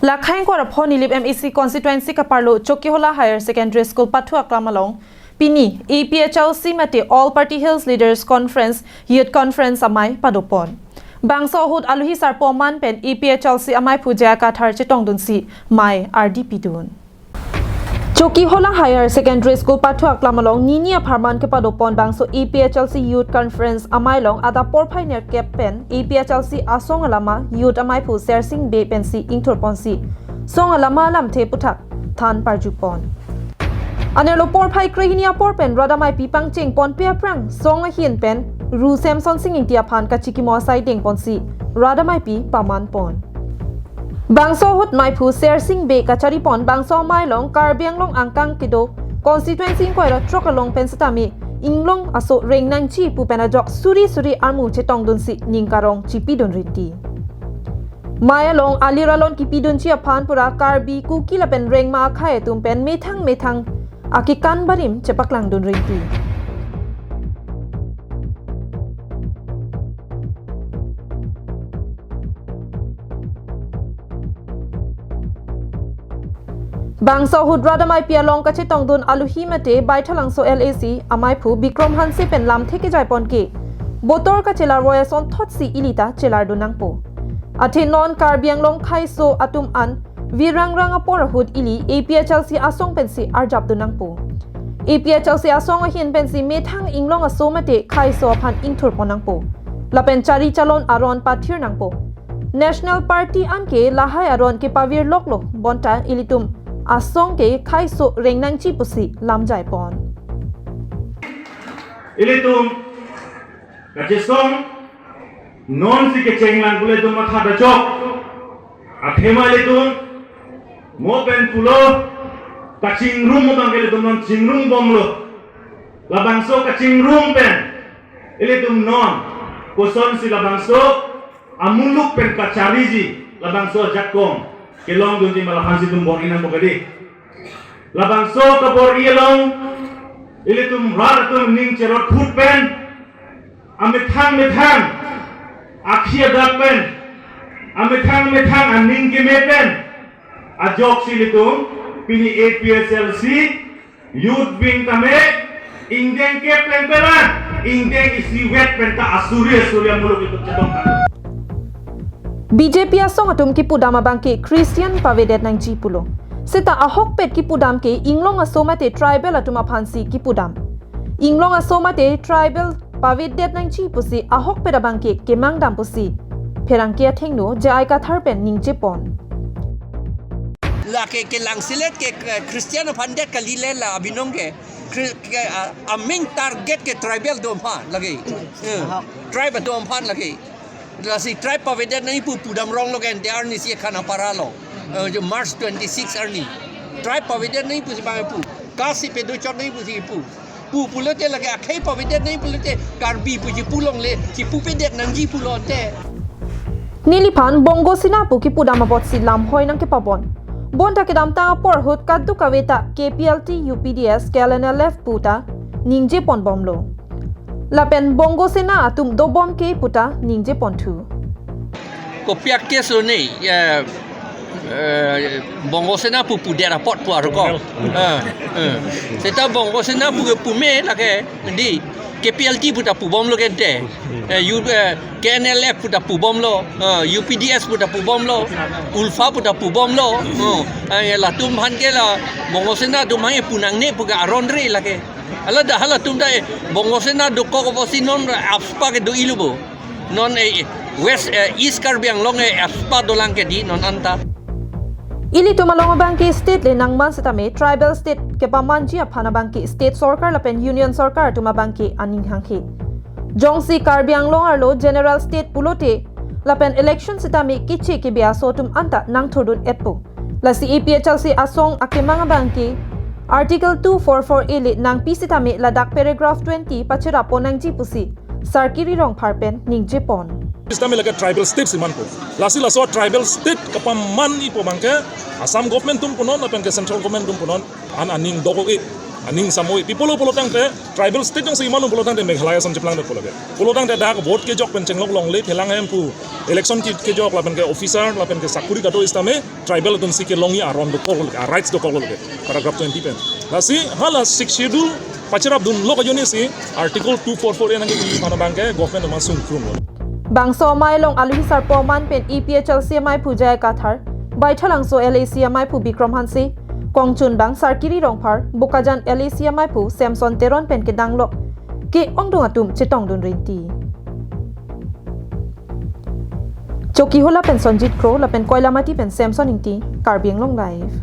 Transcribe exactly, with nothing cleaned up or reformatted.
Lakhang Korapho Nilip M A C constituency kaparlo Chokihola Higher Secondary School pathu aklam along pini A P H L C mate All Party Hills Leaders Conference Youth Conference amei padopon. Bangso ahut aluhi sarpo aman pen A P H L C ameiphu J I Kathar chetongdunsi mei ardi pidun. Chokihola Higher Secondary School pathu aklam along nini apharman kepadopon bangso A P H L C Youth Conference amei along adap porphai nerkep pen A P H L C asong alama Youth ameiphu Sersing Bey pensi ingthurponsi song alama alamthe aputhak than parjupon. Anerlo porphai krehini apor pen rat ameipi pangchengponpe aphrang song ahin pen Ru Semson Sing Ingti aphan kachikimo asai dengponsi rat ameipi pamanpon. Bangso ahut meiphu Sersing Bey kacharipon bangso amei along Karbi Anglong angkang kedo constituency ingkoi ra throk along pen setame inglong aso rengnangji pu pen ajok suri suri armu chetongdunsi ning karong chipidun rinti. Mei along alir alon kipidunji aphan pura Karbi, Kuki lapen Rengma akhei atum pen methang methang akekan barim chepaklangdun rinti. Bangso ahut rat ameipi along kachetongdun aluhi mate Baithalangso L A C ameiphu Bikram Hanse pen lamthe kejaipon ke botor kachelar voi asonthotsi ili ta chelardun nangpo. Athe non Karbi Anglong kheiso atum an virangrang apor ahut ili A P H L C asong pensi arjapdun nangpo. A P H L C asong ahin pensi methang inglong aso mate kheiso aphan ingthurpon nangpo. Lapen chari chalon aron pathir nangpo. National Party anke lahai aron kepavirloklo bonta ilitum asong ke kheiso rengnangji pusi lamjaipon. Ilitum kachesong nonsi kechenglang pu ilitum matha dachok. Athema ilitum mo pen pulo kachingrum abang ke ilitum non chingrumbomlo. Labangso kachingrum pen ilitum non kosonsi labangso amuluk pen kachariji labangso ajakong kelongdunji ma laphansi itum bor-i nangpo kadi. Labangso kabor-i along ilitum rat atum ning cherot phut pen amethang methang akhi adak pen amethang methang aning keme pen ajoksi ilitum pini A P H L C Youth Wing tame ingdeng kepleng pelan ingdeng isivet penta asuri asuri amuluk itum chetong tame. B J P asong atum kipudam abang ke Christian pavedet nangji pulo. Seta ahokpet kipudam ke inglong aso mate tribal atum aphansi kipudam. Inglong aso mate tribal pavedet nangji pusi ahokpet abang ke kemangdam pusi pherangke athengno J I Kathar pen ningjepon. Lake kelangselet ke, ke Christian aphan det kalilela abinong ke. Kri-, ke, ah, aming target ke tribal atum aphan lake. Eh, tribe atum aphan lake. Lasi tribe pavedet nangji pu pudam ronglo ke ante arnisi Khanapara along. Eh, jo March twenty-six arni. Tribe pavedet nangji pusi bang pu. Caste si pedochot nangji pusi pu. Pu pulote lake akhei pavedet nangji pulote Karbi puji pulongle kipu pedet nangji pulo ante. Neliphan Bongo Sena pu kipudam apotsi lamhoi nangkepabon. Bonta kedamtang apor ahut kadokave ta K P L T, U P D S, K N L F puta ningjeponbomlo. Lapen Bongo Sena atum dobom ke puta ningjeponthu. Kopi a-case lo ne, eh, eh, Bongo Sena pu pudet apot pu arko. Eh, eh. Seta Bongo Sena pu ke pume lake di K P L T puta pubomlo ke ante. Eh, U, eh, K N L F puta pubomlo, eh, U P D S puta pubomlo, ULFA puta pubomlo. Oh, eh, latum aphan ke la Bongo Sena atum aphan ke pu nangne pu ke aron re lake. Hala dak halatum dak, eh, Bongo Sena dokok apotsi non AFSPA ke do-ilo bo. Non, eh, West, eh, East Karbi Anglong, eh, AFSPA dolang ke di non anta. Ilitum along abang ke state le nangman setame tribal state kepamanji aphan abang ke state sorkar lapen union sorkar atum abang ke aning hanghe. Jongsi Karbi Anglong arlo general state pulote lapen election setame keche kebe aso atum anta nangthurdun-etpo. Lasi A P H L C asong akemang abang ke Article two four four A le nangpi setame ladak paragraph twenty pacherapon nangji pusi Sarkiri Rongphar pen ningjepon. Setame lake tribal state si manpo. Lasi laso tribal state kepamanji pu abang ke Assam government atum punon lapen ke central government atum punon an aning dokok-ik. Aning samoi pi pulo pulo tangte tribal state jongsi iman pulo tangte Meghalaya ason cheplang de pulo ke. Pulo tangte dak vote kejok pen chenglok longle phelang hem pu election ke kejok lapen ke officer lapen ke sakuri kado istame tribal atum si kelongji aron dokok lo ke, a rights dokok lo ke. Paragraph twenty pen. Lasi hala Sixth Schedule pacherap dunlo ajoine si Article two four four A nangkepi aphan abang ke government atum asung krung lo. Bangso amei along aluhi sarpo aman pen A P H L C amaiphu J I Kathar, Baithalangso L A C amaiphu Bikram Hanse, kongchunbang Sarkiri Rongphar, Bokajan L A C amaiphu Samson Teron pen kedanglok ke-ongdung atum chetongdun rinti. Chokihola pen Sonjit Kro lapen Koilamati pen Samson Ingti, Karbi Anglong Live.